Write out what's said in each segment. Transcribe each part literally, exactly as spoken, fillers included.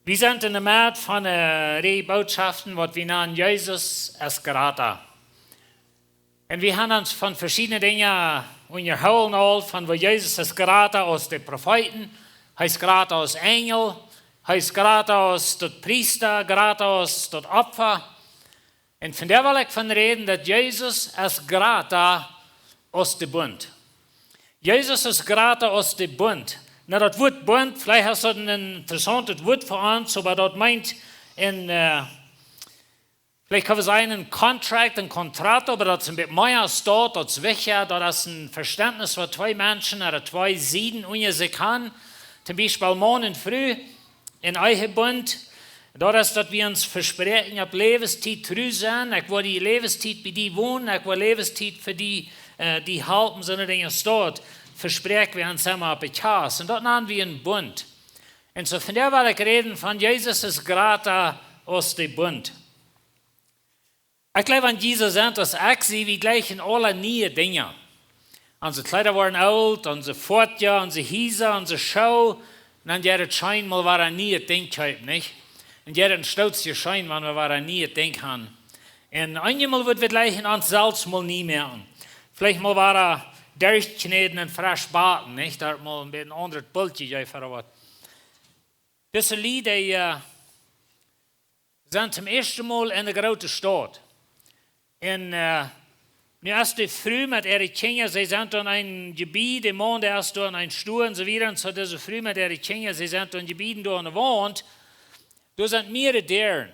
Wie sent enne Medd von eene Rieej Bootschoften, waut wie nanen Jesus es grata. Un wie haben ons von veschiedne Dinja unjahoolen aul, von woo Jesus es grata aus de Profeeten, hee es grata aus Enjel, hee es grata aus daut Priesta, grata aus daut Opfa. Un vondoag well ekj von räden, daut Jesus es grata aus de Bunt. Jesus es grata aus de Bunt. Nu, daut Wuat Bunt, veleicht es daut een interessauntet Wuat fa ons, oba daut meent een, äh, veleicht kjenn wie sajen een contract, een contrato, oba daut es een bät mea aus daut, daut es wichtja, daut es een Vestentnis, waut twee Menschen ooda twee Sieden unja sikj haben, toom Biespel Maun un Fru, een Ehebunt. Daut es, daut wie ons vespräakjen, opp Läwenstiet tru sennen. Ekj woa de Läwenstiet bie die wonen, ekj woa Läwenstiet fa die, äh, die halpen, soone Dinja aus daut. Vespräakj wie ons emma opp de Kjast. Un daut nanen wie een Bunt. Un soo vondoag well ekj räden von Jesus es grata aus de Bunt. Ekj jleew, wan Jesus sajcht, aus ekj sie, wie jleichen aule niee Dinja. Onse Kjleeda woaren oolt, onse Foatja, onse Hiesa, onse Schoo. Un dan jeit et scheen, mol wada een nieet Dinkj kjeepen, nich? Un jeit et een Stootje scheen, wan wie wada een nieet Dinkj haben. Un eenjemol woat wie jleichen ons selfst mol nie moaken. Veleicht mol wada derchkjnäden un fresch backen, nich? Daut mol een bät een aundret Bultje jeft ooda waut. Dise Lied, dee, äh, sent toom ieeschten Mol enne groote Staut. Un, äh, nu es de Fru met äare Kjinja, see sent en een Jebied, de Maun, dee es doa en een Stua un soo wieda. Un soo dise Fru met äare Kjinja, see sent en een Jebied doa aune Waunt. Doa sent mea Däaren.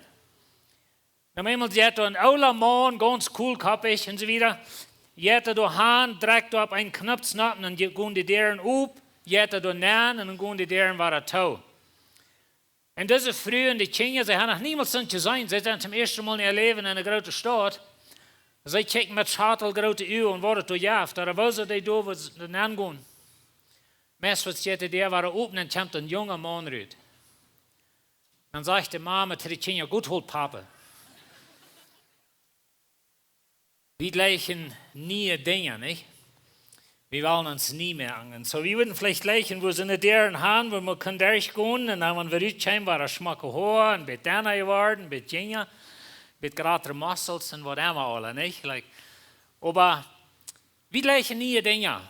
Dan eemol jeit doa een oola Maun, gaunz koolkoppich un soo wieda. Jeit doa han, drekjt doa opp een Knoop, un dan je-, gonen de Däaren op, jeit doa nenn un dan gonen de Däaren wada too. Un dise Fru un de Kjinja, see haben noch niemols soont jeseenen. See sent toom ieeschten Mol en äa Läwen enne groote Staut. See kjikjen met Schatel groote Uagen, waut et doa jeft, ooda woo see dee doa, woo see nenn gonen. Meist woat de Däa wada op un dan kjemt een junga Maun rut. Dan sajcht de Mame to de Kjinja: "Goot holt, Papa." Wie jleichen niee Dinja, nich? Wie wellen ons nie moaken. Un soo, wie wudden veleicht jleichen, woo see de Däaren haben, woo wie kunnen derchgonen, un dan, wan wie rutkjeemen, wia et schmocke Hoa, een bät denna jeworden, een bät jinja, een bät jratre muscles un waut emma aula, nich? Like, oba wie jleichen niee Dinja.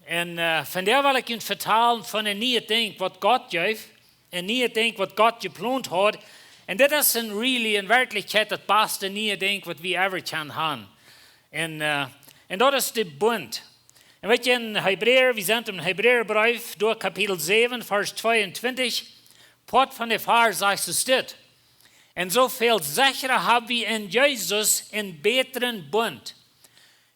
Un, äh, vondoag well ekj junt vetalen von een nieet Dinkj, waut Gott jeft, een nieet Dinkj, waut Gott jeplont haud. Un dit es en really, en Werkjlichkjeit, daut baste nieet Dinkj, waut wie ever kjennen haben. Un, äh, un daut es de Bunt. Un weet jie, en Hebräa, wie sent em Hebräabreef, doa Kapitel säwen, Varsch tweeuntwintich, Poat von de Varsch sajcht soo dit: "Un soo väl sechra hab wie en Jesus een bätren Bunt."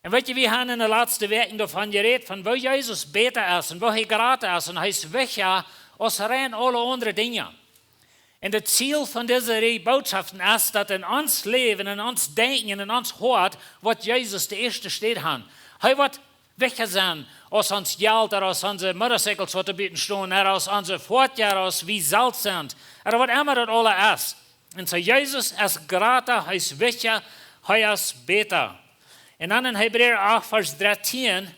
Un weet jie, wie haben en de latste Wäakjen doavon jerät, von woo Jesus bäta es un woo hee jrata es un hee es wichtja aus rein aule aundre Dinja. Un daut Ziel von dise Rieej Bootschoften es, daut en ons Läwen, en ons Denkjen, en ons Hoat, woat Jesus de ieeschte Städ haben. Hee woat wichtja sennen aus ons Jelt, ooda aus onse Motorcycles, waut doa buten stonen, ooda aus onse Foatja, ooda aus wie selfst sent, ooda waut emma daut aula es. Un soo, Jesus es jrata, hee es wichtja, hee es bäta. Un dan en Hebräa acht, Varsch dartieen,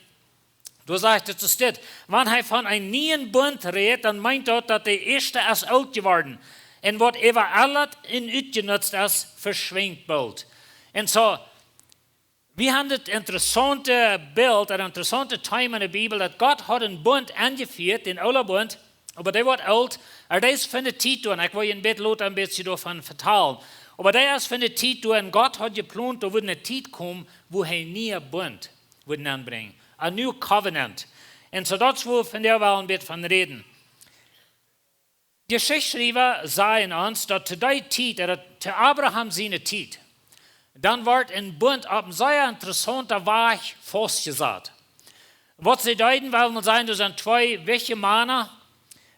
doa sajcht et soo dit: "Wan hee von een nieen Bunt rät, dan meent daut, daut de ieeschte es oolt jeworden. Un waut äwa aul daut en utjenutzt es, veschwinjt boolt." Un soo, wie haben dit interessaunte Bilt, een interessauntet Thema en de Bibel, daut Gott haud een Bunt aunjefieet, dän oolen Bunt, oba dee woat oolt, oba dee es fa ne Tiet doa. Ekj well junt een bät lota een bät doavon vetalen. Oba dee es fa ne Tiet doa, un Gott haud jeplont, doa wudd ne Tiet komen, wua hee een nieen Bunt wudd aunbrinjen. A new covenant. Un soo daut es, wua wie vondoag wellen een bät von räden. Jeschichtschriewa sajen ons, daut to dee Tiet, daut to Abraham siene Tiet, dan wort een Bunt opp een sea interessaunta Wajch faustjesat. Waut see deeden, well wie sajen, doa sent twee wichtje Mana,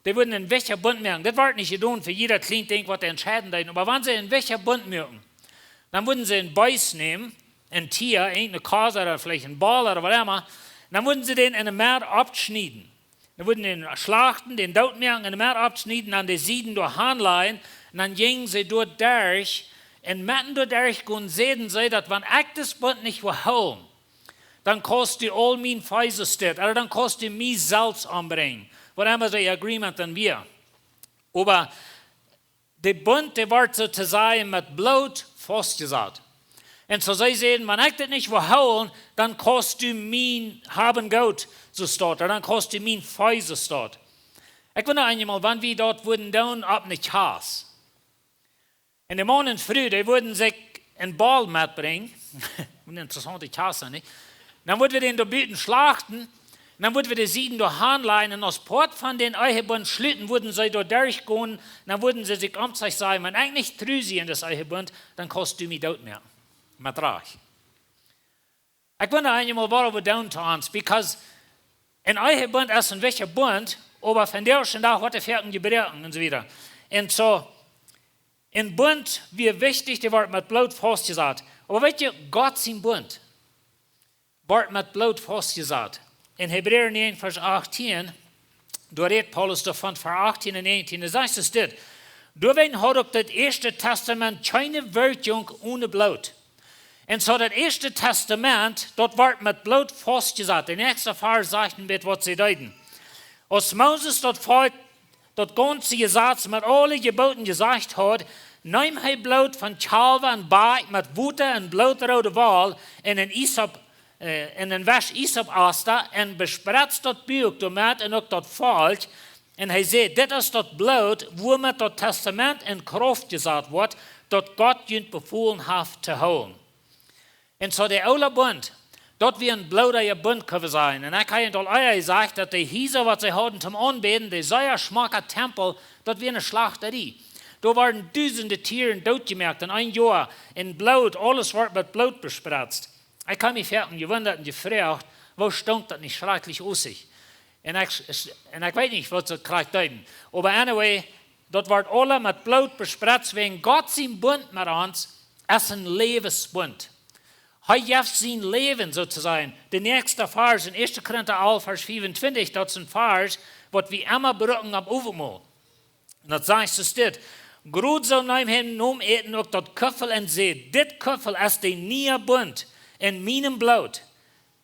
dee wudden een wichtja Bunt moaken. Dit wort nich jedonen fa jieda kjlien Dinkj, waut dee entscheiden deeden, oba wan see een wichtja Bunt muaken, dan wudden see een Beest nämen, een Tia, irjent een Kos ooda veleicht een Boll ooda waut emma, dan wudden see dän enne Medd aufschnieden. Dan wudden see dän schlachten, dän doot moaken, enne Medd aufschnieden, aun de Sieden doa hanlajen, un dan jinjen see doa derch, un met doa derch gonen, säden see, daut wan ekj dis Bunt nich woa hoolen, dan kaust du aul mien Fee soo steit, ooda dan kaust du mie selfst ombrinjen. Waut emma de agreement dan wia. Oba De Bunt, dee wort soo to sajen met Bloot faustjesat. Un soo see säden: "Wan ekj dit nich woa hoolen, dan kaust du mien Hab un Goot, soo steit doa, dan kaust du mien Vee, soo steit." Ekj wunda eenjemol, wan wie daut wudden doonen opp ne Kjast. Un de Maun un Fru, dee wudden sikj een Ball metbrinjen. Een interessaunta Kjast, nich? Dan wudden wie dän doa buten schlachten. Dan wudden wie de Sieden doa hanlajen. Un aus Poat von dän Ehebunt schluten, wudden see doa derchgonen. Dan wudden see sikj omzich sajen: "Wan ekj nich tru sie en dis Ehebunt, dan kaust du mie doot moaken." Met Rajcht. Ekj wunda eenjemol, waut wie doonen to ons, because een Ehebunt es een wichtja Bunt, oba vondoag dän Dach woat dee foaken jebroaken un soo wieda. Un soo, een Bunt wia wichtich, dee wort met Bloot faustjesat. Oba weet jie, Gott sien Bunt wort met Bloot faustjesat. En Hebräa näajen, Varsch achtieen, doa rät Paulus doavon, Varsch achtieen un näajentieen, doa sajcht et dit: "Doawäajen haud uk daut ieeschte Tastament kjeene Wirkjunk one Bloot." Un soo daut ieeschte Tastament, daut wort met Bloot faustjesat. De näakjste Varsch sajcht een bät, waut see deeden. Aus Moses daut Volkj daut gaunze Jesaz met aule Jeboten jesajcht haud, neem hee Bloot von Kjalwa un bakjt met Wota un bloodroode Woll en een Isop, äh, en een Wesch Isopaste un bespretzd daut Buak doamet un uk daut Volkj. Un hee säd: "Dit es daut Bloot, wuamet daut Tastament en Krauft jesat woat, daut Gott junt befolen haft to hoolen." Un soo de oola Bunt, daut wia een bloodja Bunt, kjenn wie sajen. Un ekj hab junt aul ea jesajcht, daut de Hiesa, waut see hauden toom aunbäden, de sea schmocka Tempel, daut wia eene Schlachterie. Doa worden dusende Tieren dootjemoakt en een Joa, un Bloot, aules wort met Bloot bespretzt. Ekj hab mie foaken jewundat un jefroacht, woo stunk daut nich schrakjlich ut? Un ekj, un ekj weet nich, waut see krakjt deeden. Oba anyway, daut wort aula met Bloot bespretzt, wäajen Gott sien Bunt met ons es een Läwensbunt. Hee jeft sien Läwen, soo to sajen. De näakjste Varsch en ieeschte Korinta alf, Varsch fiewentwintich, daut es een Varsch, waut wie emma brucken opp Owentmol. Un daut sajcht et dit: "Krakjt soo neem hee nom Äten uk daut Kuffel un säd: Dit Kuffel es de niea Bunt en mienem Bloot.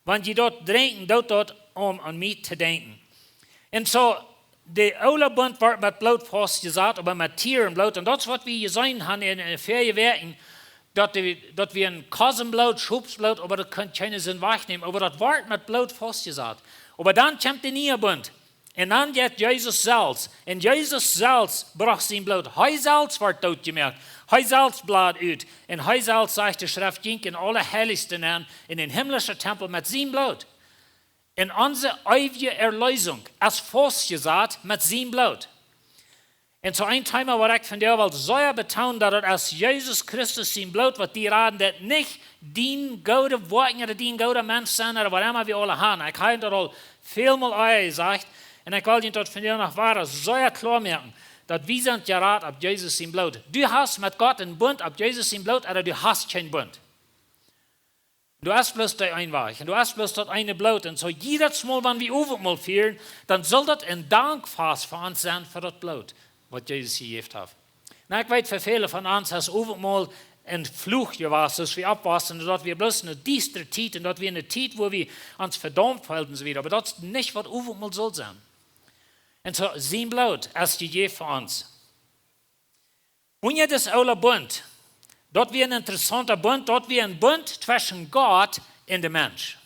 Wan jie daut drinkjen, doot daut, om aun mie to denkjen." Un soo, de oola Bunt wort met Bloot faustjesat, oba met Tieren Bloot. Un daut es, waut wie jeseenen haben en, en väaje Wäakj, daut de, daut wia een Kosenbloot, Schopsbloot, oba daut kunn kjeena Sind wajchnämen. Oba daut wort met Bloot faustjesat. Oba dan kjemt de niea Bunt. Un dan jeit Jesus selfst. Un Jesus selfst brocht sien Bloot. Hee selfst wort dootjemoakt. Hee selfst blad ut. Un hee selfst, sajcht de Schreft, jinkj en Aulaheilichste nenn, en dän himlischen Tempel met sien Bloot. Un onse eewje Erlösung es faustjesat met sien Bloot. Un soo een Thema, waut ekj vondoag well sea betoonen, daut et es Jesus Christus sien Bloot, waut die raden deit, nich dien gooda Woakjen ooda dien gooda Mensch sennen ooda waut emma wie aula haben. Ekj hab daut aul väl mol ea jesajcht, un ekj well junt daut vondoag noch wada sea kloa moaken, daut wie sent jerat opp Jesus sien Bloot. Du hast met Gott een Bunt opp Jesus sien Bloot, ooda du hast kjeen Bunt. Du hast bloos dee een Wajch. Un du hast bloos daut eene Bloot. Un soo jiedet Mol, wan wie Owentmol fieren, dan saul daut een Dankfast fa ons sennen fa daut Bloot, waut Jesus jejäft haft. Nu, ekj weet, fa väle von ons es Owentmol een Fluch jewast, aus wie oppwossen, daut wia bloos eene diestre Tiet un daut wia eene Tiet, wua wie ons vedaumt feelden un soo wieda. Oba daut es nich, waut Owentmol saul sennen. Un soo, sien Bloot es jejäft fa ons. Unja dis oola Bunt, daut wia een interessaunta Bunt, daut wia een Bunt tweschen Gott un de Mensch.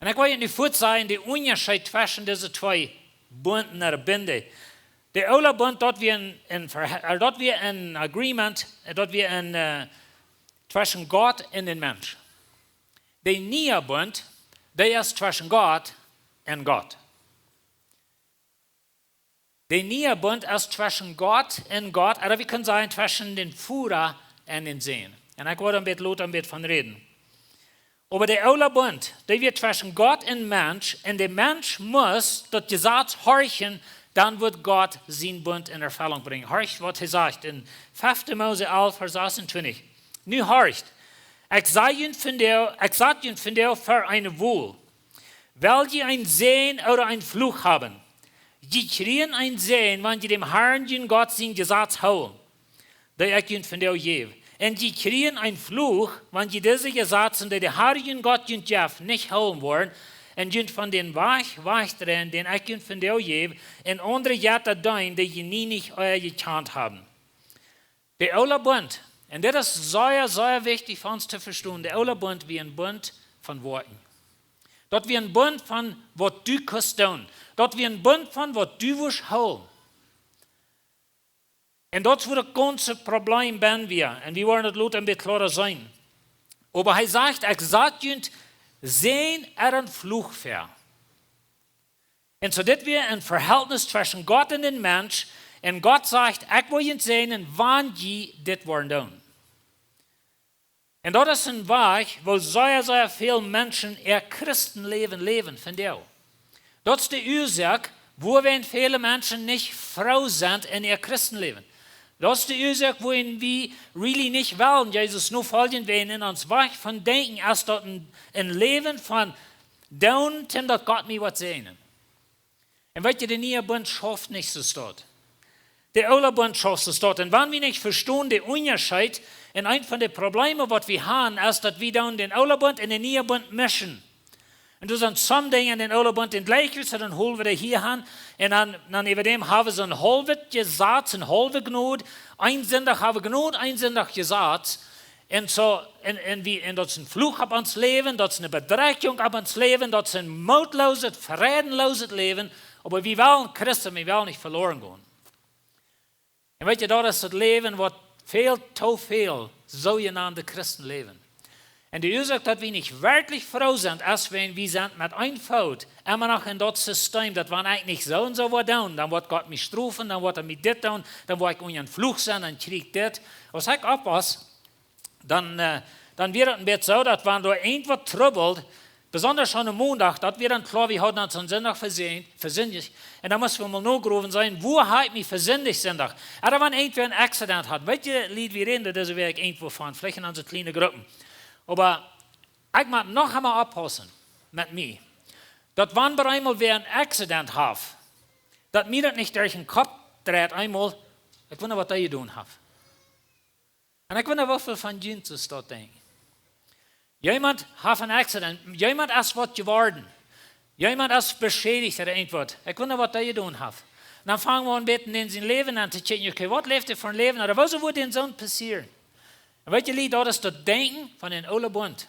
Un ekj well junt nu fuaz sajen, de Unjascheet tweschen dise twee Bunt ooda Binden. De oola Bunt, daut wia een, een Verha-, äh, daut wia een agreement, äh, daut wia een, äh, tweschen Gott un dän Mensch. De niea Bunt, dee es tweschen Gott un Gott. De niea Bunt es tweschen Gott un Gott, ooda wie kjennen sajen, tweschen dän Voda un dän Sän. Un ekj woa een bät lota een bät von räden. Oba de oola Bunt, dee wia tweschen Gott un Mensch, un de Mensch must daut Jesaz horchen, dan wudd Gott sien Bunt en Erfellunk brinjen. Horcht, waut hee sajcht en fefte Mose alf, Varsch sasuntwintich. Nu horcht, ekj saj junt vondoag, ekj sat junt vondoag ver eene Wol. Well jie een Sän ooda een Fluch haben? Jie kjrieen een Sän, wan jie däm Herrn, jun Gott, sien Jesaz hoolen, dee ekj junt vondoag jäw. Un jie kjrieen een Fluch, wan jie dise Jesazen, dee de Herr, jun Gott, junt jeft, nich hoolen woaren, un junt von dän Wajch wajchdreien, dän ekj junt vondoag jäw, un aundre Jetta deenen, dee jie nie nich ea jekjant haben. De oola Bunt, un dit es sea, sea wichtich fa ons to vestonen, de oola Bunt wia een Bunt von Woakjen. Daut wia een Bunt von waut du kust doonen. Daut wia een Bunt von waut du wurscht hoolen. Un daut es wua daut gaunze Problem benn wia. Un wie woaren daut lota een bät kloara seenen. Oba hee sajcht: "Ekj sat junt Säajen ooda een Fluch väa." Un soo dit wia een Verhältnis tweschen Gott un dän Mensch. Un Gott sajcht: "Ekj woa junt säajnen, wan jie dit woaren doonen." Un daut es een Wajch, woo sea, sea väl Menschen äa Christenläwen läwen, finj ekj. Daut es de Uasoak, wuarom väle Menschen nich froo sent en äa Christenläwen. Daut es de Uasoak, wuarom wie really nich wellen Jesus nofoljen, wiels en ons Wajch von denkjen es daut een, een Läwen von doonen, toom daut Gott mie waut säajnen. Un weet jie, de niea Bunt schauft nich soo staut. De oola Bunt schauft soo staut. Un wan wie nich vestonen de Unjascheet, un eent von de Probleme waut wie haben, es daut wie dan dän oola Bunt un dän niea Bunt mischen. Un doa sent some Dinja en dän oola Bunt, dee jlikj es, dan hoolen wie dee hia aun. Un dan, dan äwa däm haben wie soon haulwet Jesaz, eene haulwe Jnod. Een Sindach haben wie Jnod, een Sindach Jesaz. Un soo, un, un wie, un daut es een Fluch opp ons Läwen, daut es eene Bedrekjunk opp ons Läwen, daut es een mootloset, frädenloset Läwen. Oba wie wellen Christen, wie wellen nich veloaren gonen. Un weet jie, daut es daut Läwen waut väl too väl soojenante Christen läwen. Un de Uasoak daut wie nich werkjlich froo sent, es wan wie sent met een Foot emma noch en daut System, daut wan ekj nich soo un soo woa doonen, dan woat Gott mie strofen, dan woat hee mie dit doonen, dan woa ekj unja een Fluch sennen, dan kjrie ekj dit. Aus ekj oppwos, dan, äh, dan wia daut een bät soo, daut wan doa irjentwaut trubbelt, besonda aun een Mondach, daut wia dan kloa, wie hauden ons aun Sindach vesän-, vesindicht. Un dan musten wie mol nogrowen seenen, wua hab ekj mie vesindicht Sindach? Ooda wan irjentwäa een Accident haft. Weet jie, Lied, wie räden doa dise Wäakj irjentwoo von, veleicht en onse kjliene Gruppen. Oba ekj mott noch emol oppaussen met mie, daut wan bie eemol wäa een Accident haft, daut mie daut nich derch dän Kopp dreit eemol: "Ekj wunda, waut dee jedonen haft." Un ekj wunda, woo väl von junt soo daut denkjen. Jemaunt haft een Accident, jemaunt es waut jeworden, jemaunt es beschädicht ooda irjentwaut. Ekj wunda, waut dee jedonen haft. Un dan fangen wie aun, een bät en sien Läwen aun to kjikjen: "Okay, waut läft hee fa een Läwen? Ooda wuarom woat dän soo passieren?" Un weet jie, Lied, daut es daut Denkjen von dän oolen Bunt.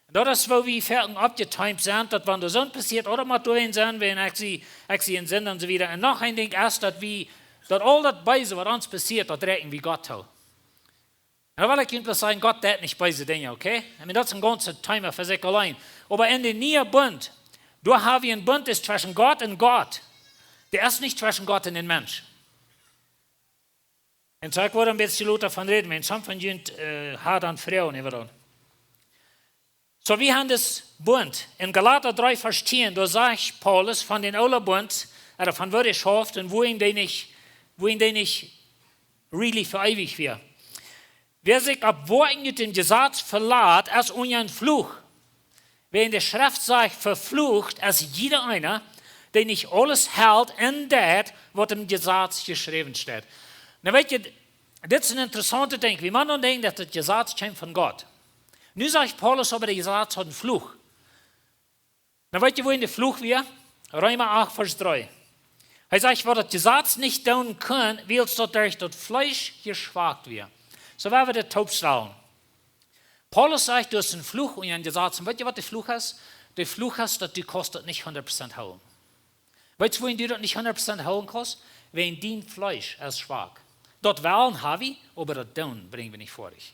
Un daut es, woo wie foaken oppjeteemt sent, daut wan doa soo passieet, ooda mott doa een sennen, wan ekj see, ekj see een Sind un soo wieda. Un noch een Dinkj es, daut wie, daut aul daut Beese, waut ons passieet, daut räakjen wie Gott too. Un dan well ekj junt bloos sajen, Gott deit nich beese Dinja, okay? I mean, daut es een gaunzet Thema fa sikj auleen. Oba en dän nieen Bunt, doa hab wie een Bunt, dee es tweschen Gott un Gott. Dee es nich tweschen Gott un een Mensch. Un soo, ekj woa een bät lota von räden, wan some von junt, äh, haben dan Froagen äwa daut. Soo, wie haben dis Bunt. En Galata dree Varsch tieen, doa sajcht Paulus von dän oolen Bunt, ooda von woo dee schauft un woo een dee nich, woo een dee nich really fa eewich wia. Wäa sikj opp Woakjen ut däm Jesaz velat, es unja een Fluch. Wäajen de Schreft sajcht: "Veflucht es jieda eena, dee nich aules helt un deit, waut em Jesaz jeschräwen steit." Nu weet jie, dit es een interessauntet Dinkj. Wie motten denkjen, daut daut Jesaz kjeem von Gott. Nu sajcht Paulus oba, daut Jesaz haud een Fluch. Nu weet jie, woo een de Fluch wia? Reema acht, Varsch dree. Hee sajcht, waut daut Jesaz nich doonen kunn, wiels daut derch daut Fleesch jeschwakt wia. Soo, wan wie dit toopstalen. Paulus sajcht, du hast een Fluch unja een Jesaz. Un weet jie, waut de Fluch es? De Fluch es, daut du kaust daut nich hundat Prozent hoolen. Weetst du, wuarom du daut nich hundat Prozent hoolen kaust? Wäajen dien Fleesch es schwak. Daut Wellen hab wie, oba daut Doonen brinj wie nich foadich.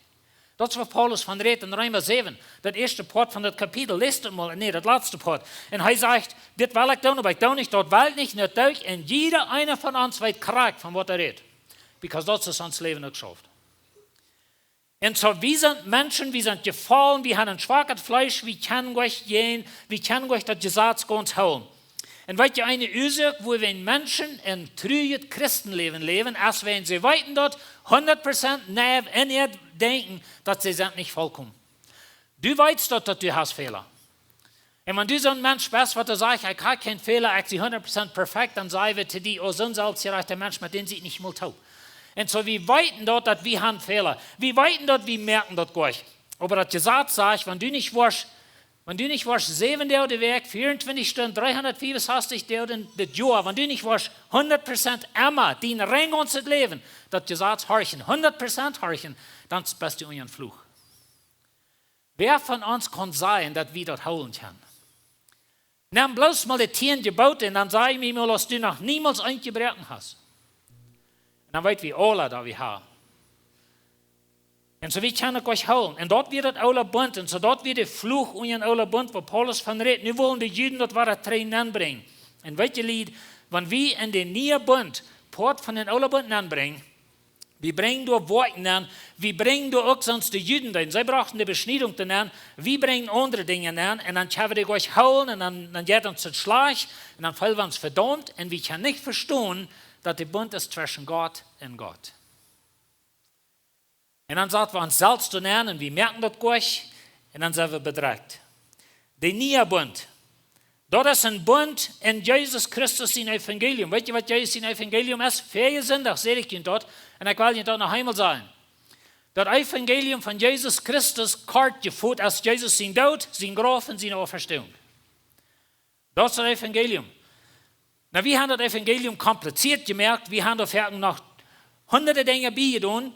Daut es, wua Paulus von rät en Reema säwen, daut ieeschte Poat von daut Kapitel. Läs daut mol, nä, daut latste Poat. Un hee sajcht: "Dit well ekj doonen, oba ekj doo nich, daut well ekj nich, daut doo ekj." Un jieda eena von ons weet krakjt, von waut hee rät. Because daut es ons Läwen uk schauft. Un soo, wie sent Menschen, wie sent jefollen, wie haben een schwaket Fleesch, wie kjennen nich jäajen, wie kjennen nich daut Jesaz gaunz hoolen. Un weet jie, eene Uasoak, wuarom Menschen een trujet Christenläwen läwen, es wan see weeten daut, hundat Prozent naiv en äa Denkjen, daut see sent nich vollkomen. Du weetst daut, daut du hast Fäla. Un wan du soon Mensch best, waut doa sajcht: "Ekj hab kjeen Fäla, ekj sie hundat Prozent perfekt", dan saj wie to die: "Oh, soon selfstjerajchta Mensch, met dän sie ekj nich mol toop." Un soo, wie weeten daut, daut wie haben Fäla. Wie weeten daut, wie moaken daut goot. Oba daut Jesaz sajcht, wan du nich woascht, Wan du nich woascht säwen Doag de Wäakj, vea un twintich Stunden, dreehundat fiew un sastich Doag en daut Joa, wan du nich woascht hundat Prozent emma, dien rein gaunzet Läwen, daut Jesaz horchen, hundat Prozent horchen, dan best du unja een Fluch. Wäa von ons kaun sajen, daut wie daut hoolen kjennen? Nemm bloos mol de tieen Jebooten un dan saj mie mol, aus du noch niemols eent jebroaken hast. Un dan weet wie aula, daut wie haben. Un soo wie kjennen uk hoolen. Un daut wia daut oole Bunt. Un soo daut wia de Fluch unja dän oolen Bunt, wua Paulus von rät. Nu wellen de Juden daut wada trigj nenbrinjen. Un weet jie, Lied, wan wie en dän nieen Bunt Poat von dän oolen Bunt nenbrinjen, wie brinjen doa Woakjen nen, wie brinjen doa uk, soo aus de Juden deeden. See brochten de Beschniedunk doa nen, wie brinjen aundre Dinja nen, un dan kjenn wie dee nich hoolen, un dan, dan jeit ons daut schlajcht, un dan feelen wie ons vedaumt, un wie kjennen nich vestonen, daut de Bunt es tweschen Gott un Gott. Un dan saten wie ons selfst doa nen, un wie moakten daut nich, un dan sent wie bedrekjt. De niee Bunt. Daut es een Bunt en Jesus Christus sien Evangelium. Weet jie, waut Jesus sien Evangelium es? Väajen Sindach säd ekj junt daut, un ekj well junt daut noch eemol sajen. Daut Evangelium von Jesus Christus kort jefot es Jesus sien Doot, sien Grauf un siene Auferstehung. Daut es daut Evangelium. Nu, wie haben daut Evangelium kompliziert jemoakt, wie haben doa foaken noch hundade Dinja biejedonen,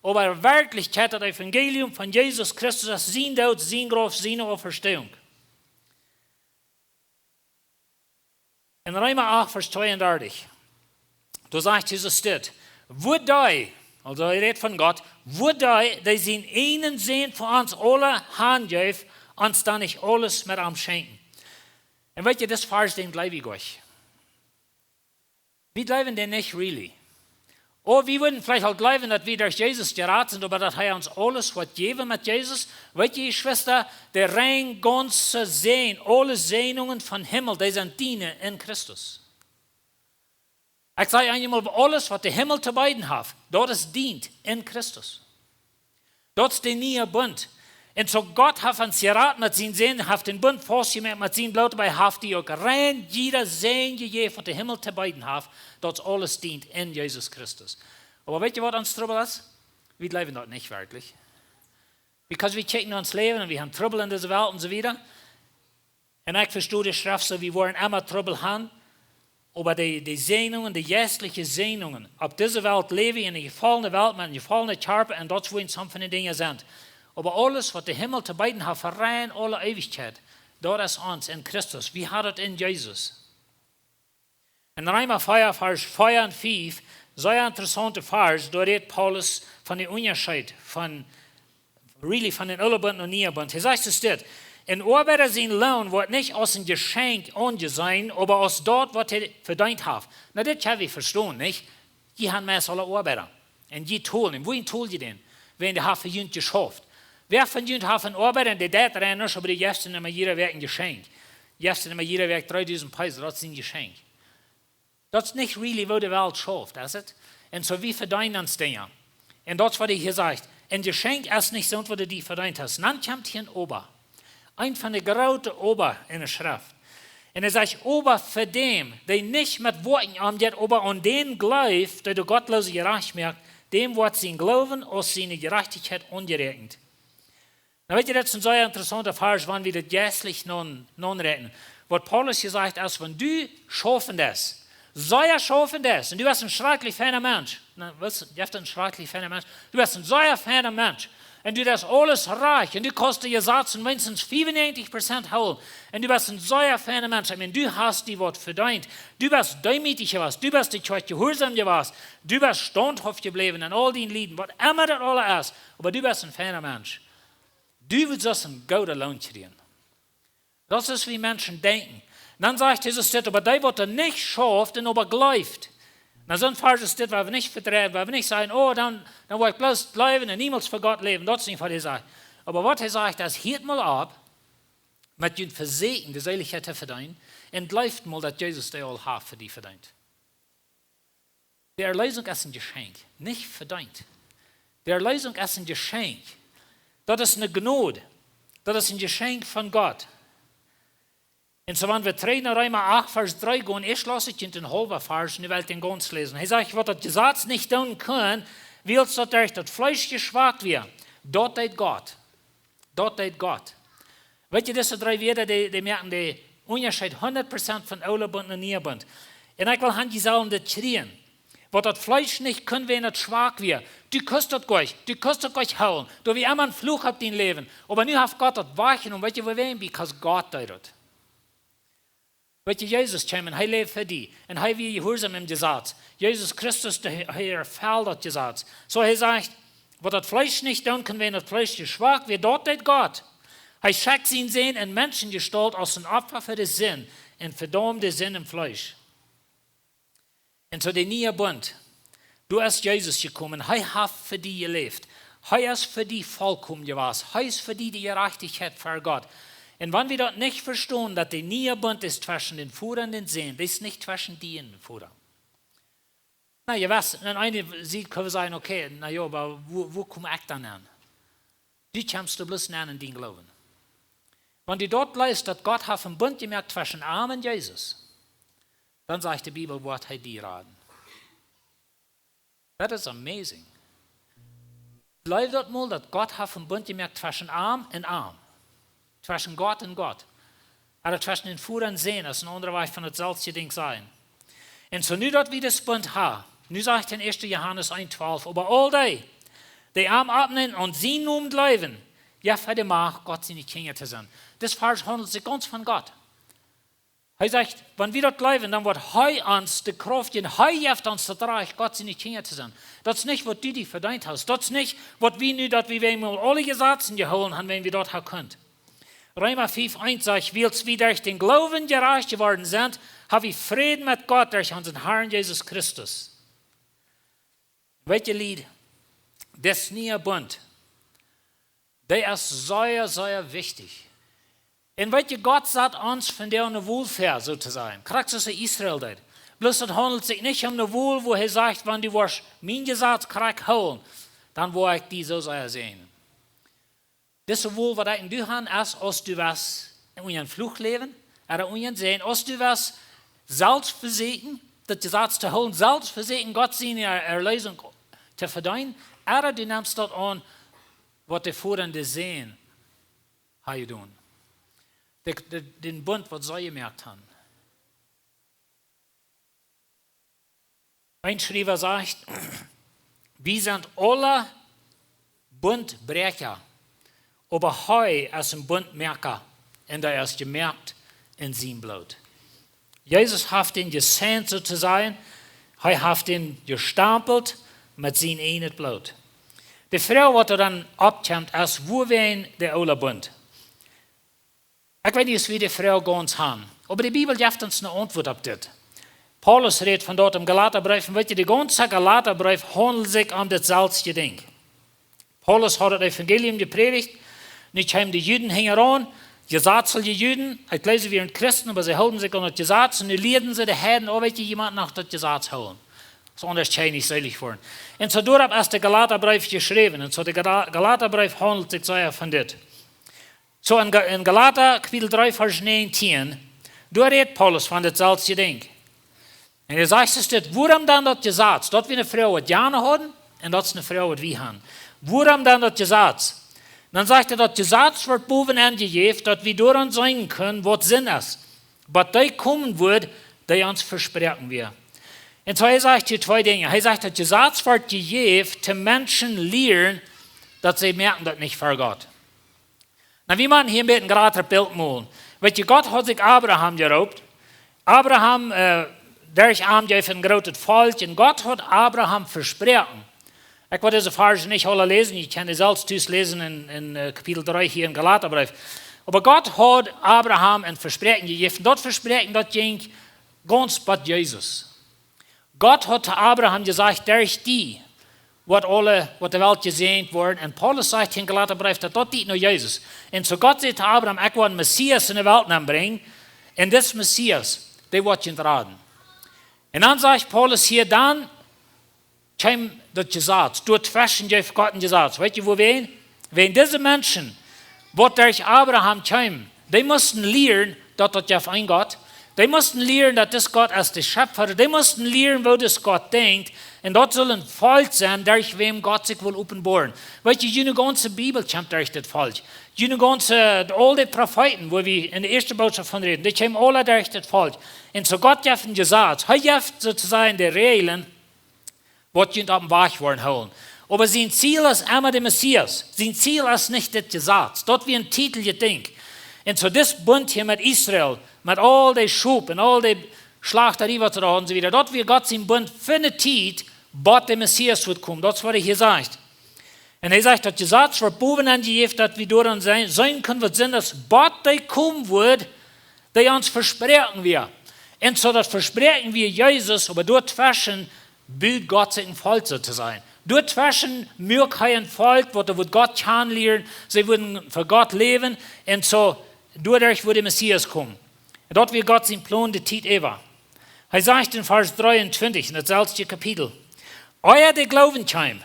oba en Werkjlichkjeit daut Evangelium von Jesus Christus es sien Doot, sien Grauf, siene Auferstehung. En Reema acht, Varsch tweeundartich, doa sajcht Jesus dit: Wudd dee, aulsoo hee rät von Gott, wudd dee, dee sienen eenen Sän fa ons aule hanjeef, ons dan nich aules met am schenkjen? Un weet jie, dis Varsch, dän jleew ekj nich. Wie jleewen dän nich really. Ooda wie wudden veleicht aul jleewen, daut wie derch Jesus jerat sent, oba daut hee ons aules woat jäwen met Jesus. Weet jie, Jeschwista, de rein gaunze Sän, aule Säajnungen vom Himmel, dee sent diene en Christus. Ekj saj eenmol, aules waut de Himmel to beeden haft, daut es dient en Christus. Daut es de niee Bunt. Un soo Gott haft ons jerat met sienen Sän, haft dän Bunt faustjemoakt met sien Bloot, oba hee haft die uk rein jieda Sän jejäft, waut de Himmel to beeden haft, daut es aules dient en Jesus Christus. Oba weet jie, waut ons Trubbel es? Wie jleewen daut nich werkjlich. Because wie kjikjen no ons Läwen un wie haben Trubbel en dise Welt un soo wieda. Un ekj vesto de Schreft soo, wie woaren emma Trubbel haben, oba de, de Säajnungen, de jeistelje Säajnungen, opp dise Welt läwen wie en eene jefollne Welt met eenen jefollnen Kjarpa, un daut es wua sommje von de Dinja sent. Oba aules waut de Himmel to beeden haft fa rein aule Eewichkjeit, daut es ons en Christus. Wie haben daut en Jesus. En Reema vea, Varsch vea un fief, sea interessaunta Varsch, doa rät Paulus von dän Unjascheet von, really von dän oolen Bunt no nieen Bunt. Hee sajcht soo dit: Een Oabeida sien Loon woat nich aus een Jeschenkj aunjeseenen, oba aus daut, waut hee vedeent haft. Nu, dit kjenn wie vestonen, nich? Jie haben meist aule Oabeida. Un jie tolen, un wuarom tol jie dan? Wan dee haft fa junt jeschauft. Wäa von junt haft een Oabeida un dee deit rein nuscht, oba dee jeft am emma jieda Wäakj een Jeschenkj? Jeft am emma jieda Wäakj dreedusent Pesos, daut es een Jeschenkj. Daut es nich really, woo de Welt schauft, es et? Un soo wie vedeenen ons Dinja. Un daut es waut hee hia sajcht. Een Jeschenkj es nich soo, waut du die vedeent hast. Dan kjemt hia een Oba. Een von de groote Oba en de Schreft. Un hee sajcht: Oba fa däm, dee nich met Woakjen aunjeit, oba aun dän jleeft, dee de Gottloose jerajcht moakt, däm woat sien Gloowen aus siene Jerajchtichkjeit aunjeräakjent. Nu weet jie, daut es een sea interessaunta Varsch, wan wie daut jeistlich no, noräakjnen. Waut Paulus hia sajcht, es, wan du schaufen deist, sea schaufen deist, un du best een schrakjlich feina Mensch. Nu, waut, jeft een schrakjlich feina Mensch? Du best een sea feina Mensch. Un du deist aules rajcht, un du kaust de Jesazen weens fiefunnäajentich Prozent hoolen. Un du best een sea feina Mensch. Ekj meen, du hast die waut vedeent. Du best deemootich jewast, du best de Kjoakj jehuarsom jewast, du best staunthauft jebläwen en aul dien Lieden, waut emma daut aules es, oba du best een feina Mensch. Du woascht een gooden Loon kjrieen. Daut es, woo Menschen denkjen. Dan sajcht Jesus dit: Oba dee, waut doa nich schauft un oba jleeft. Nu, soon Varsch es dit, wua wie nich vedreien, wua wie nich sajen: Oh, dan, dan woa ekj bloos jleewen un niemols fa Gott läwen. Daut es nich, waut hee sajcht. Oba waut hee sajcht, es: Hieet mol opp met junt vesieekjen, de Seelichkjeit to vedeenen, un jleeft mol, daut Jesus dee aul haft fa die vedeent. De Erlösung es een Jeschenkj, nich vedeent. De Erlösung es een Jeschenkj. Daut es eene Jnod. Daut es een Jeschenkj von Gott. Un soo, wan wie trigj no Reema acht, Varsch dree gonen, ekj läs et junt een haulwen Varsch, nu well ekj dän gaunz läsen. Hee sajcht: Waut daut Jesaz nich doonen kunn, wiels daut derch daut Fleesch jeschwakt wia, daut deed Gott. Daut deed Gott. Weet jie, dise dree Wieed, dee, dee moaken dän Unjascheet hundat Prozent von oola Bunt no niea Bunt. Un ekj well han, jie sellen dit kjrieen. Waut daut Fleesch nich kunn, wiels daut schwak wia. Du kust daut nich, du kust daut nich hoolen. Doa wia emma een Fluch opp dien Läwen. Oba nu haft Gott daut wajchjenomen. Weet jie wuarom? Because Gott deed daut. Weet jie, Jesus kjeem un hee läwd fa die. Un hee wia jehuarsom em Jesaz. Jesus Christus, dee, hee erfelt daut Jesaz. Soo hee sajcht, waut daut Fleesch nich doonen kunn, wiels daut Fleesch too schwak wia, daut deed Gott. Hee schekjt sienen Sän en Menschengestalt aus een Opfa fa de Sind un vedaumd de Sind em Fleesch. Un soo de niea Bunt. Doa es Jesus jekomen. Hee haft fa die jeläft. Hee es fa die volkomen jewast. Hee es fa die de Jerajchtichkjeit ver Gott. Un wan wie daut nich vestonen, daut de niea Bunt es tweschen dän Voda un dän Sän, dee es nich tweschen die un dän Voda. Na, jie weeten, aun eene Sied kjenn wie sajen, okay, na jo, oba wua, wua kom ekj dan aun? Du kjemst doa bloos aun en dien Gloowen. Wan du daut jleefst, daut Gott haft een Bunt jemoakt tweschen am un Jesus, dan sajcht de Bibel, woat hee die raden. That is amazing. Jleew daut mol, daut Gott haft een Bunt jemoakt tweschen am un am. Tweschen Gott un Gott. Ooda tweschen dän Voda un Sän, es een aundra Wajch von daut selwje Dinkj sajen. Un soo nu daut wie dän Bunt haben, nu sajcht hee en ieeschte Johanes eent twalf, oba aul dee, dee am aunnämen un aun sienen Nomen jleewen, jeft hee de Macht, Gott siene Kjinja to sennen. Dit Varsch haundelt sikj gaunz von Gott. Hee sajcht, wan wie daut jleewen, dan woat hee ons de Krauft jäwen, hee jeft ons daut Rajcht, Gott siene Kjinja to sennen. Daut es nich, waut du die vedeent hast. Daut es nich, waut wie nu, daut wie wäajen aule Jesazen jehoolen haben, wan wie daut haben kunnen. Reema fief eent sajcht, wiels wie derch dän Gloowen jerajcht jeworden sent, haben wie Fräd met Gott derch onsen Harn Jesus Christus. Weet jie, Lied, dis niea Bunt, dee es sea, sea wichtich. Un weet jie, Gott sat ons vondoag ne Wol väa, soo to sajen. Krakjt soo aus Israel deed. Bloos daut haundelt sikj nich om ne Wol, wua hee sajcht, wan du woascht mien Jesaz krakjt hoolen, dan woa ekj die soo sea säajnen. Dise Wol, waut ekj en du han, es, aus du west unja een Fluch läwen, ooda unja een Sän, aus du west selfst vesieekjen, daut Jesaz to hoolen, selfst vesieekjen, Gott siene Er-, Erleesunk to vedeenen, ooda du nemst daut aun, waut de Voda un de Sän haben jedonen. De, de, dän Bunt, waut see jemoakt haben. Een Schriewa sajcht, wie sent aule Buntbräakja, oba hee es een Buntmoaka, un hee es jemoakt en sien Bloot. Jesus haft dän jesigned, soo to sajen, hee haft dän jestampelt met sien ieejnet Bloot. De Froag, waut doa dan oppkjemt, es, wuarom de oola Bunt? Ekj weet nich, aus wie de Froag gaunz haben, oba de Bibel jeft ons ne Auntwuat opp dit. Paulus rät von daut em Galatabreef, un weet jie, de gaunze Galatabreef haundelt sikj om daut selwje Dinkj. Paulus haud daut Evangelium jeprädicht, nu kjeemen de Juden hinjaraun, jesatzliche Juden, ekj jleew, see wieren Christen, oba see hilden sikj aun daut Jesaz, un nu lieeden see de Heiden, oh, weet jie, jie motten noch daut Jesaz hoolen. Soo aundasch kjenn jie nich seelich woaren. Un soo doaropp es de Galatabreef jeschräwen, un soo de Gala-, Galatabreef haundelt sikj sea von dit. Soo en Ga-, en Galata, Kapitel dree, Varsch näajentieen, doa rät Paulus von daut selwje Dinkj. Un hee sajcht, es dit, wuarom dan daut Jesaz? Daut wia ne Froag, waut jane hauden, un daut es ne Froag, waut wie haben. Wuarom dan daut Jesaz? Dan sajcht hee, daut Jesaz wort bowen aunjejäft, daut wie doaraun seenen kunnen, waut Sind es. Waut dee komen wudd, dee ons vesproaken wia. Un soo, hee sajcht hia twee Dinja. Hee sajcht, daut Jesaz wort jejäft, toom Menschen lieren, daut see moaken daut nich ver Gott. Na, wie motten hia een bät een jratret Bilt molen. Weet jie, Gott haud sikj Abraham jeroopt. Abraham, äh, derch am jeef een grootet Volkj. Un Gott haud Abraham vesproaken. Ekj wull dise Varsch nich aula läsen, jie kjennen dee selfst tus läsen en, en, äh, Kapitel dree hia em Galatabreef. Oba Gott haud Abraham een Vespräakjen jejäft. Daut Vespräakjen, daut jinkj gaunz bat Jesus. Gott haud to Abraham jesajcht, derch die woat aule, woat de Welt jesäajent woaren. Un Paulus sajcht hia em Galatabreef, daut daut jeit no Jesus. Un soo Gott säd to Abraham, ekj woa een Messias enne Welt nenbrinjen. Un dis Messias, dee woat junt raden. Un dan sajcht Paulus hia, dan kjeem daut Jesaz, doa tweschen jeef Gott een Jesaz. Weet jie wuarom? Wäajen dise Menschen, waut derch Abraham kjeemen, dee musten lieren, daut daut jeef een Gott. Dee musten lieren, daut dis Gott es de Schepfa. Dee musten lieren, woo dis Gott denkjt. Un daut sull een Volkj sennen, derch wäm Gott sikj well openboaren. Weet jie, june gaunze Bibel kjemt derch dit Volkj. June gaunze, aul de Profeeten, wua wie enne ieeschte Bootschoft von räden, dee kjeemen aule derch dit Volkj. Un soo Gott jeft een Jesaz. Hee jeft soo to sajen de Räajlen, waut junt oppem Wajch woaren hoolen. Oba sien Ziel es emma de Messias. Sien Ziel es nich dit Jesaz. Daut wia een tietlichet Dinkj. Un soo dis Bunt hia met Israel, met aul de Schop un aul de Schlajchtarie waut see doa hauden un soo wieda, daut wia Gott sien Bunt fa eene Tiet, bat de Messias wudd komen. Daut es waut hee hia sajcht. Un hee sajcht, daut Jesaz woat bowen aun jejäft, daut wie doaraun seenen, seenen kjennen, waut Sind es, bat dee komen woat, dee ons vespräakjen wia. Un soo daut Vespräakjen wia Jesus, oba doatweschen bud Gott sikj een Volkj, soo to sajen. Doatweschen muak hee een Volkj, waut doa wudd Gott kjanen lieren, see wudden fa Gott läwen, un soo doaderch wudd de Messias komen. Un daut wia Gott sien Plon de Tiet äwa. Hee sajcht en Varsch dreeuntwintich, en daut selwje Kapitel: Ea de Gloowen kjeem,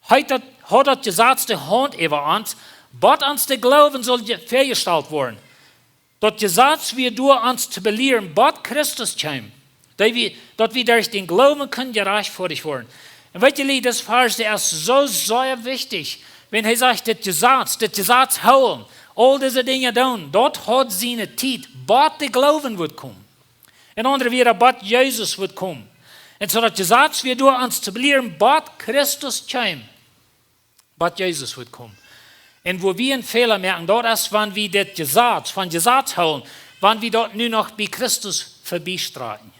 haud daut, haud daut Jesaz de Haunt äwa ons, bat ons de Gloowen sull je-, väajestalt woaren. Daut Jesaz wia doa ons to belieren, bat Christus kjeem, daut wie, daut wie derch dän Gloowen kunnen jerajchtfoadicht woaren. Un weet jie, dis Varsch, dee es soo sea wichtich. Wan hee sajcht, dit Jesaz, dit Jesaz hoolen, aul dise Dinja doonen, daut haud siene Tiet, bat de Gloowen wudd komen. En aundre Wieed, bat Jesus wudd komen. Un soo daut Jesaz wia doa ons to belieren, bat Christus kjeem. Bat Jesus wudd komen. Un wua wie een Fäla moaken, daut es, wan wie dit Jesaz, von Jesaz hoolen, wan wie daut nu noch bie Christus vebie strakjen.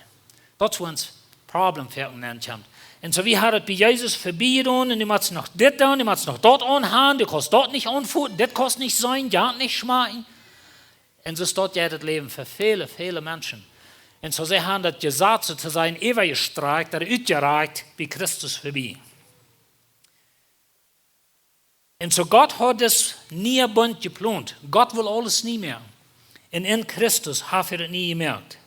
Daut es wua ons Problem foaken nenn kjemt. Un soo wie haben daut bie Jesus vebie jedonen, un du motst noch dit doonen, du motst noch daut aunhaben, du kaust daut nich aunfoten, dit kaust nich seenen, daut nich schmakjen. Un soo es daut je daut Läwen fa väle, väle Menschen. Un soo see haben daut Jesaz, soo to sajen, äwajestrakjt, daut utjerakjt, bie Christus vebie. Un soo Gott haud dis niee Bunt jeplont. Gott well aules nie moaken. Un en Christus haft hee daut nie jemoakt.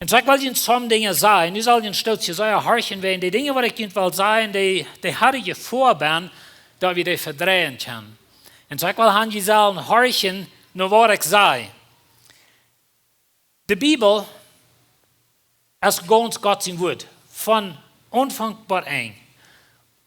Un soo ekj well junt some Dinja sajen, nu saul jie een Stootje sea horchen, wäajen de Dinja waut ekj junt well sajen, dee, dee ha jie Jefoa bie, daut wie dee vedreien kjennen. Un soo ekj well han, jie sellen horchen no waut ekj saj. De Bibel es gaunz Gott sien Wuat, von Aunfank bat Enj.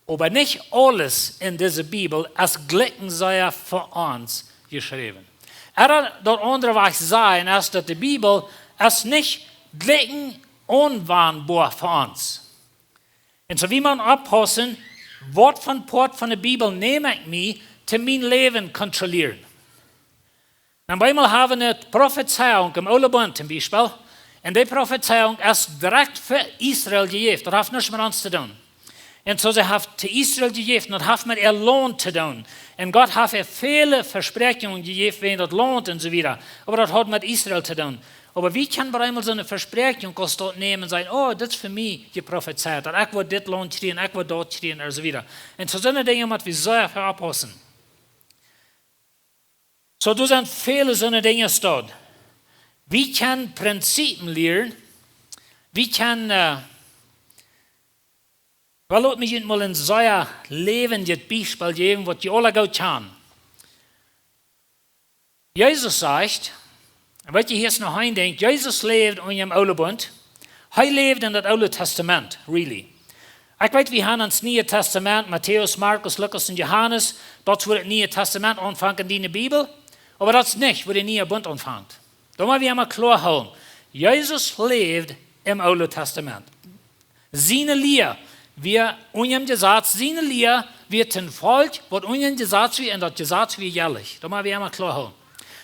Oba nich aules en dise Bibel es jlikj sea fa ons jeschräwen. Ea daut aundre waut ekj saj, es daut de Bibel es nich jlikj aunwandboa fa ons. Un soo wie motten oppaussen, waut fa Poat von de Bibel näm ekj mie to mien Läwen kontrollieren. Dan bie mie haben wie eene Profezeiunk em Oolen Bunt toom Biespel. Un dee Profezeiunk es direkt fa Israel jejäft. Daut haft nuscht met ons to doonen. Un soo see haft to Israel jejäft, un daut haft met äa Launt to doonen. Un Gott haft äa väle Vespräakjungen jejäft wäajen daut Launt un soo wieda. Oba daut haud met Israel to doonen. Oba wie kjennen bie mie soone Vespräakjunk aus daut nämen un sajen: "Oh, dit es fa mie jeprofezeit, daut ekj woa dit Launt kjrieen, ekj woa daut kjrieen", un soo wieda. Un soo soone Dinja mott wie sea oppaussen. Soo, doa sent väle soone Dinja staut. Wie kjennen Prinzipien lieren. Wie kjennen, äh, well, lot mie junt mol een sea läwendjet Biespel jäwen, waut jie aula goot kjanen. Jesus sajcht, un weet jie, hia es noch een Dinkj, Jesus läwd en dän Oolen Bunt. Hee läwd en daut Oole Tastament, really. Ekj weet, wie haben ons Niee Tastament, Matäus, Markus, Lukas un Johanes, daut es wua daut Niee Tastament aunfangt en diene Bibel, oba daut es nich wua de Niee Bunt aunfangt. Daut mott wie emma kloa hoolen. Jesus läwd em Oolen Tastament. Siene Lia wia unja daut Jesaz, siene Lia wia to een Volkj, waut unja daut Jesaz wia, un daut Jesaz wia jelich. Daut mott wie emma kloa hoolen.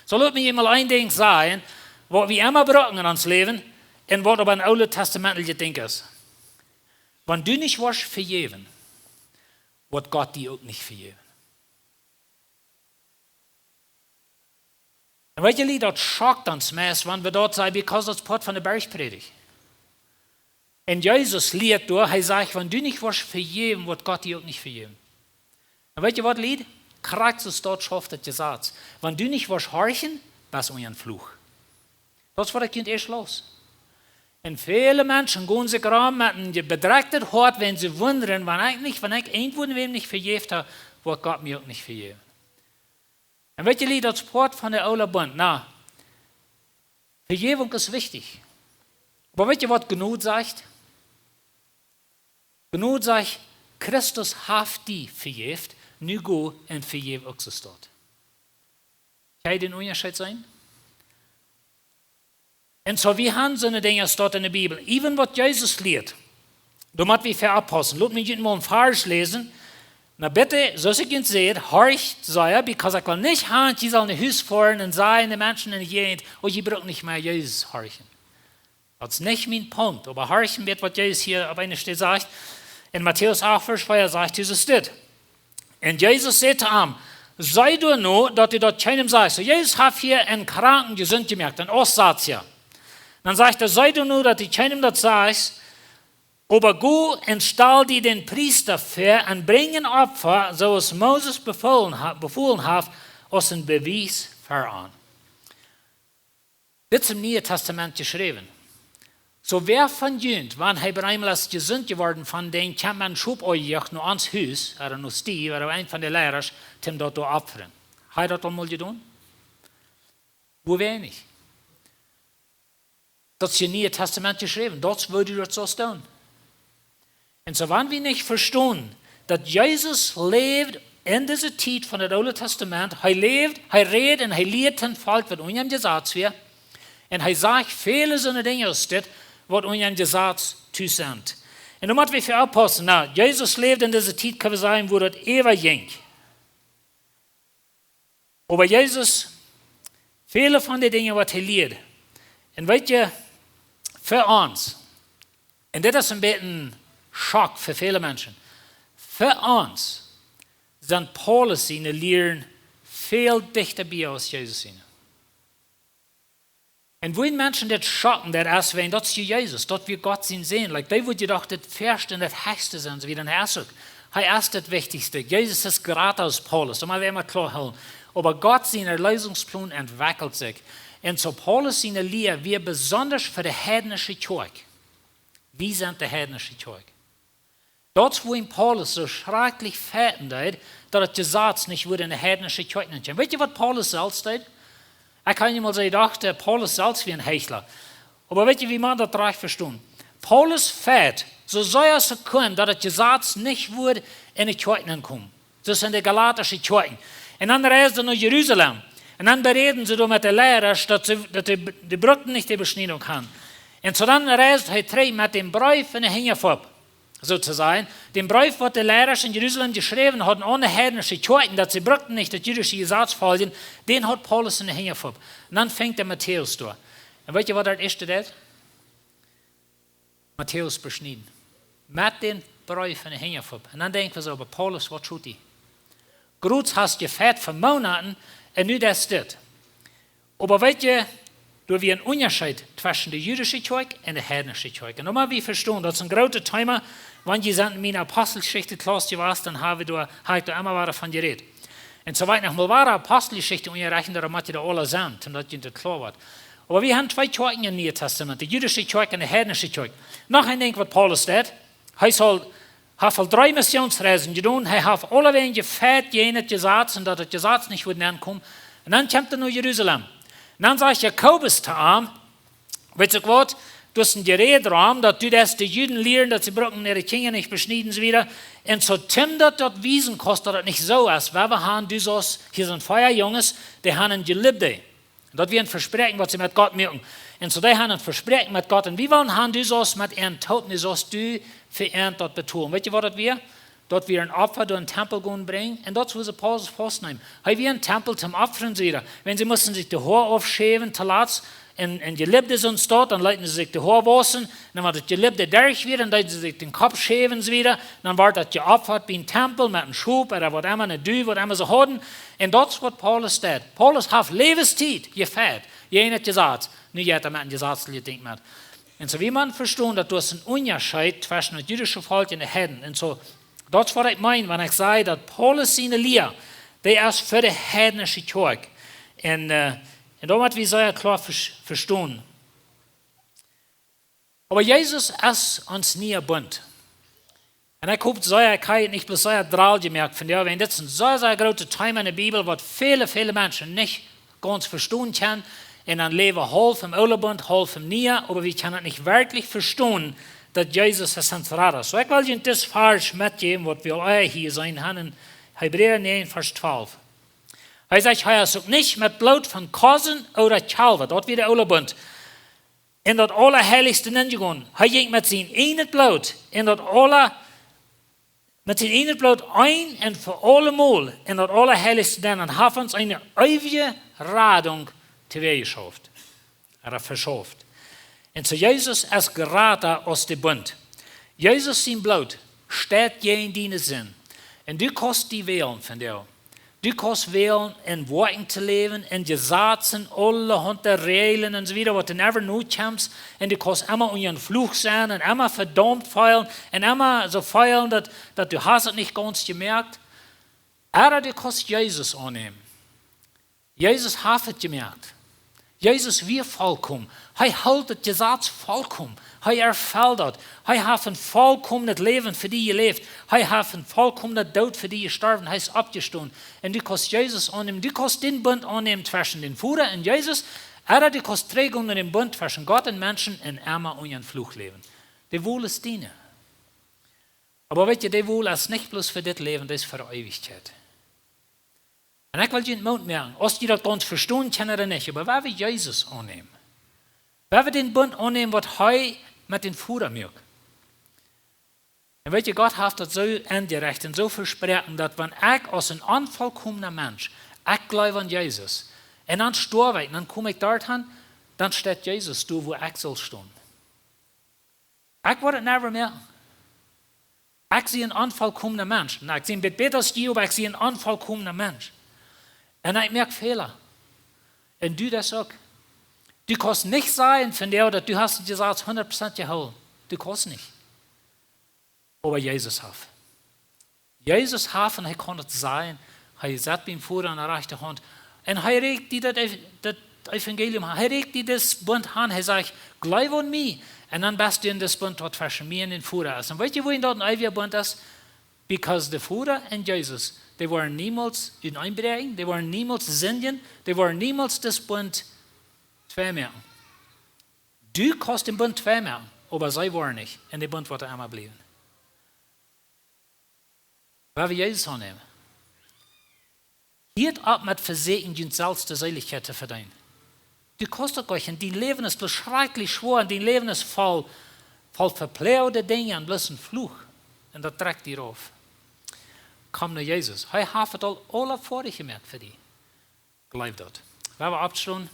Soo, lot mie emol een Dinkj sajen, waut wie emma brucken en ons Läwen, un waut oba een ooltestamentlichet Dinkj es. Wan du nich woascht vejäwen, woat Gott die uk nich vejäwen. Un weet jie, daut schockt ons meist, wan wie daut sajen, because daut es Poat von de Bergprädicht. Un Jesus lieet doa, hee sajcht, wan du nich woascht vejäwen, woat Gott die uk nich vejäwen. Un weet jie waut, Lied? Krakjt soo es daut, schauft daut Jesaz. Wan du nich woascht horchen, best unja een Fluch. Daut es waut ekj junt ieescht läs. Un väle Menschen gonen sikj rom met een bedrekjtet Hoat, wan see wundren, wan ekj nich, wan ekj irjentwäm nich vejäft hab, woat Gott mie uk nich vejäwen. Un weet jie, Lied, daut es Poat von de Oolen Bunt. Na, Vejäwunk es wichtich. Oba weet jie waut Jnod sajcht? Jnod sajcht: Christus haft die vejäft, nu go un vejäw uk soo staut. Kjenn jie dän Unjascheet seenen? Un soo, wie han soone Dinja staut enne Bibel. Even waut Jesus lieet, doa mott wie fa oppaussen. Lot mie junt mol een Varsch läsen. Na bitte, soo aus ekj junt säd, horcht sea, because ekj well nich han, jie sellen no Hus foaren un sajen de Menschen enne Jäajent: "Oh, jie brucken nich mea Jesus horchen." Daut es nich mien Punkt, oba horchen wie, waut Jesus hia opp eene Städ sajcht. En Matäus acht, Varsch vea sajcht Jesus dit: Un Jesus säd to am: "See doano, daut du daut kjeenem sajchst." Soo, Jesus haft hia eenen Kranken jesunt jemoakt, een Aussatza. Dan sajcht hee: "See doano, daut du kjeenem daut sajchst, oba go un stal die dän Priesta väa un brinj een Opfa, soo aus Moses befolen ha-, befolen haft, aus een Bewies fa an." Dit es em Nieen Tastament jeschräwen. Soo, wäa von junt, wan hee eemol es jesunt jeworden von dän, kjemt met een Schop aunjejoacht no ons Hus, ooda no Steve, ooda een von de Lierasch, toom daut doa opfren? Hab jie daut aul mol jedonen? Woo weinich. Daut es em Nieen Tastament jeschräwen. Daut es, woo du daut saust doonen. Un soo, wan wie nich vestonen, daut Jesus läwd en dise Tiet von daut Oole Tastament, hee läwd, hee räd un hee lieed een Volkj, waut unja daut Jesaz wia. Un hee sajcht väle soone Dinja aus dit, waut unja daut Jesaz tus sent. Un doa mott wie fa oppaussen. Na, Jesus läwd en dise Tiet, kjenn wie sajen, woo daut äwa jinkj. Oba Jesus, väle von de Dinja, waut hee lieed, un weet jie, fa ons, un dit es een bät een Schock fa väle Menschen, fa ons sent Paulus siene Lieren väl dichta bie aus Jesus siene. Un woo Menschen dit schocken, daut es, wan daut es Jesus, daut wia Gott sien Sän. Like, dee wudd jedocht daut väaschte un daut hechste sennen, soo aus hee es uk. Hee es daut Wichtichste. Jesus es jrata aus Paulus, daut mott wie emma kloa hoolen. Oba Gott sien Erleesungsplan entwekjelt sikj. Un soo Paulus siene Lia wia besonda fa de heidnische Kjoakj. Wie sent de heidnische Kjoakj. Daut es wuarom Paulus soo schrakjlich fechten deed, daut daut Jesaz nich wudd enne heidnische Kjoakj nenkomen. Weet jie, waut Paulus selfst deed? Ekj kaun junt mol sajen, ekj docht, äh, Paulus selfst wia een Heichla. Oba weet jie, wie maun daut rajcht vestonen? Paulus fecht, soo sea aus hee kunn, daut daut Jesaz nich wudd enne Kjoakj nenkomen. Soo aus enne galatische Kjoakj. Un dan reisd hee no Jerusalem. Un dan beräden see doa met de Lierasch, daut see, daut dee, dee bruckten nich de Beschniedunk han. Un soo dan reisd hee trigj met dän Breef enne Henjfopp, soo to sajen. Dän Breef, waut de Lierasch en Jerusalem jeschräwen hauden aun de heidnische Kjoakjen, daut see bruckten nich daut jüdische Jesaz foljen, dän haud Paulus enne Henjfopp. Un dan fangt hee Matäus doa. Un weet jie, waut daut ieeschte deed? Matäus beschnieden. Met dän Breef enne Henjfopp. Un dan denkj wie soo: "Oba Paulus, waut schult die? Groot hast jefecht fa Moonaten un nu daut dit." Oba weet jie, doa wia een Unjascheet tweschen de jüdische Kjoakj un de heidnische Kjoakj. Un nu mott wie vestonen, daut es een grootet Thema. Wan jie sent en miene Aposteljeschicht Klauss jewast, dan hab wie doa, hab ekj doa emma wada von jerät. Un soo wiet noch mol wada Aposteljeschicht unjarechten, doa mott jie doa aula sennen, daut jie daut kloa woat. Oba wie haben twee Kjoakjen em Nieen Tastament, de jüdische Kjoakj un de heidnische Kjoakj. Noch een Dinkj, waut Paulus deed, hee saul, haft aul dree Missionsreisen jedonen, hee haft aulawäajen jefecht jäajen daut Jesaz un daut daut Jesaz nich wudd nenkomen. Un dan kjemt hee no Jerusalem. Un dan sajcht Jakobus to am: "Weetst uk waut, du hast een Jeräd doarom, daut du deist de Juden lieren, daut see brucken äare Kjinja nich beschnieden un soo wieda. Un soo, Tim, daut daut wiesen kaust, daut daut nich soo es, wiels wie han, du saust, hia sent vea Junges, dee han een Jelibde." Un daut wia een Vespräakjen, waut see met Gott muaken. Un soo, dee han een Vespräakjen met Gott. Un wie wellen han, du saust met an toop, du saust du fa an daut betolen. Weetst du, waut daut wia? Daut wia een Opfa, doa em Tempel gonen brinjen. Un daut es, woo see Paulus faustneemen. Hee wia em Tempel toom opfren, soo wieda. Wan see musten sikj de Hoa aufschäwen, to latst, un, un Jelibde sent daut, dan leeten see sikj de Hoa wausen. Un wan daut Jelibde derch wia, dan deeden see sikj dän Kopp schäwen, soo wieda. Dan wort daut jeopfat biem Tempel met een Schop ooda waut emma, een Duw, waut emma see hauden. Un daut es, waut Paulus deed. Paulus haft Läwenstiet jefecht jäajen daut Jesaz. Nu jeit hee met een jesazlichet Dinkj met. Un soo, wie maun vestonen, daut doa es een Unjascheet tweschen daut jüdische Volkj un de Heiden. Un soo, daut es, waut ekj meen, wan ekj saj, daut Paulus siene Lia, dee es fa de heidnische Kjoakj. Un, äh, un daut mott wie sea kloa ves-, vestonen. Oba Jesus es ons niea Bunt. Un ekj hop sea, ekj hab nich bloos sea droll jemoakt von die, wiels dit es een sea, sea grootet Thema enne Bibel, waut väle, väle Menschen nich gaunz vestonen kjennen. un dan läwen haulf em oolen Bunt, haulf em nieen, oba wie kjennen daut nich werkjlich vestonen, daut Jesus es ons Rada. Soo, ekj well junt dit Varsch metjäwen, waut wie aul ea hia jeseenen haben en Hebräa näajen, Varsch twalf. Hee sajcht, hee es uk nich met Bloot von Kosen ooda Kjalwa, daut wia de oole Bunt, en daut Aulaheilichste nenjegonen. Hee jinkj met sien ieejnet Bloot en daut Aula-, met sien ieejnet Bloot een un fa aulemol en daut Aulaheilichste nenn un haft ons eene eewje Radunk toojeschauft, ooda veschauft. Un soo Jesus es jrata aus de Bunt. Jesus sien Bloot steit jäajen diene Sind. Un du kaust die wälen von die. Du kaust wälen en Woakjen to läwen, en Jesazen, aulahaunt Räajlen un soo wieda, waut du never nu kjemst. Un du kaust emma unja een Fluch sennen un emma vedaumt feelen un emma soo feelen, daut, daut du hast et nich gaunz jemoakt. Ooda du kaust Jesus aunnämen. Jesus haft et jemoakt. Jesus wia volkomen. Hee hilt daut Jesaz volkomen. Hee erfelt daut. Hee haft een volkomenet Läwen fa die jeläft. Hee haft een volkomenet Doot fa die jestorwen. Hee es oppjestonen. Un du kaust Jesus aunnämen. Du kaust dän Bunt aunnämen tweschen dän Voda un Jesus. Ooda du kaust trigjgonen en dän Bunt tweschen Gott un Menschen un emma unja een Fluch läwen. De Wol es diene. Oba weetst du, de Wol es nich bloos fa dit Läwen, daut es fa de Eewichkjeit. Un ekj well junt Moot moaken, aus jie daut gaunz vestonen kjennen ooda nich, oba wan wie Jesus aunnämen, wan wie dän Bunt aunnämen, waut hee met dän Voda muak. Un weetst du, Gott haft daut soo enjerecht un soo vesproaken, daut wan ekj aus een onvolkomna Mensch, ekj jleew aun Jesus, un dan stoaw ekj, dan kom ekj doatoo, dan steit Jesus doa, wua ekj saul stonen. Ekj woa et never moaken. Ekj sie een onvolkomna Mensch. Na, ekj sie een bät bäta aus jie, oba ekj sie een onvolkomna Mensch. Un ekj moak Fäla. Un du daut uk. Du kaust nich sajen von die, daut du hast daut Jesaz hundat Prozent jehoolen. Du kaust nich. Oba Jesus haft. Jesus haft un hee kaun et sajen. Hee sat biem Voda aun de rajchte Haunt. Un hee rieekjt die daut Ev-, daut Evangelium aun. Hee rieekjt die dän Bunt aun. Hee sajcht, jleew aun mie. Un dan best du en dän Bunt, waut tweschen mie un dän Voda es. Un weetst du, wuarom daut een eewja Bunt es? Because de Voda un Jesus, dee woaren niemols uteenbräakjen, dee woaren niemols sindjen, dee woaren niemols dän Bunt twei moaken. Du kaust dän Bunt twei moaken, oba see woaren nich. Un de Bunt woat emma bliewen. Wan wie Jesus aunnämen. Hieet opp met vesieekjen, junt selfst de Seelichkjeit to vedeenen. Du kaust daut nich, un dien Läwen es bloos schrakjlich schwoa, un dien Läwen es voll, voll veploagte Dinja un bloos een Fluch. Un daut drekjt die auf. Komm no Jesus. Hee haft et aul aula foadich jemoakt fa die. Jleew daut. Wan wie oppstonen.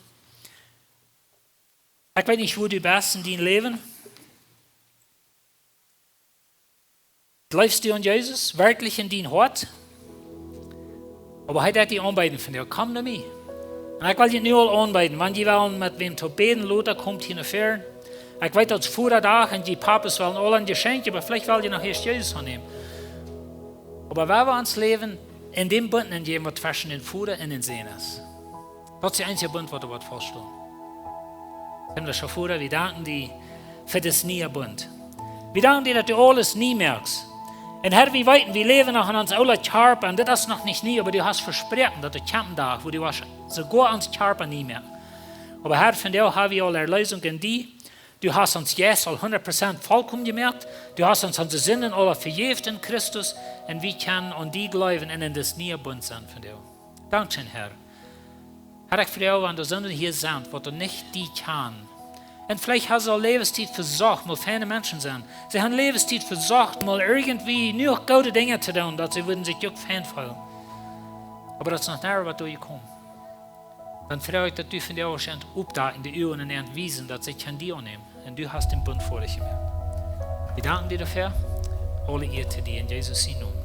Ekj weet nich, wua du best en dien Läwen. Jleefst du aun Jesus werkjlich en dien Hoat? Oba hee deit die aunbeeden von die, komm no mie. Un ekj well die nu aul aunbeeden, wan jie wellen met wäm to bäden, lota, komt hia no väaren. Ekj weet, daut es Vodadach un jie Papasch wellen aul een Jeschenkj, oba veleicht well jie noch ieescht Jesus aunnämen. Oba wan wie ons Läwen en dän Bunt enjäwen, waut tweschen dän Voda un dän Sän es. Daut es de eensje Bunt, waut doa woat fauststonen. Himlischa Voda, wie danken die fa dän nieen Bunt. Wie danken die, daut du aules nie moakst. Un Herr, wie weeten, wie läwen noch en ons oolen Kjarpa, un dit es noch nich nie, oba du hast vesproaken, daut doa kjemt een Dach, wua du woascht soogoa ons Kjarpa nie moaken. Oba Herr, vondoag ha wie aul Erleesunk en die. Du hast ons Jeist aul hundat Prozent volkomen jemoakt. Du hast ons onse Sinden aula vejäft en Christus. Un wie kjennen aun die jleewen un en dän nieen Bunt sennen vondoag. Dankscheen, Herr. Herr, ekj froag, wan doa Sinden hia sent, waut doa nich die kjanen. Un veleicht haben see aul Läwenstiet vesocht, mol feine Menschen sennen. See haben Läwenstiet vesocht, mol irjentwoo noch goode Dinja to doonen, daut see wudden sikj uk fein feelen. Oba daut es noch nich waut doa jekomen. Dan froag ekj, daut du vondoag woascht oppdakjen, de Uagen un an wiesen, daut see kjennen die aunnämen. Un du hast dän Bunt foadich jemoakt. Wie danken die doafäa. Aule Ea to die en Jesus sien Nomen.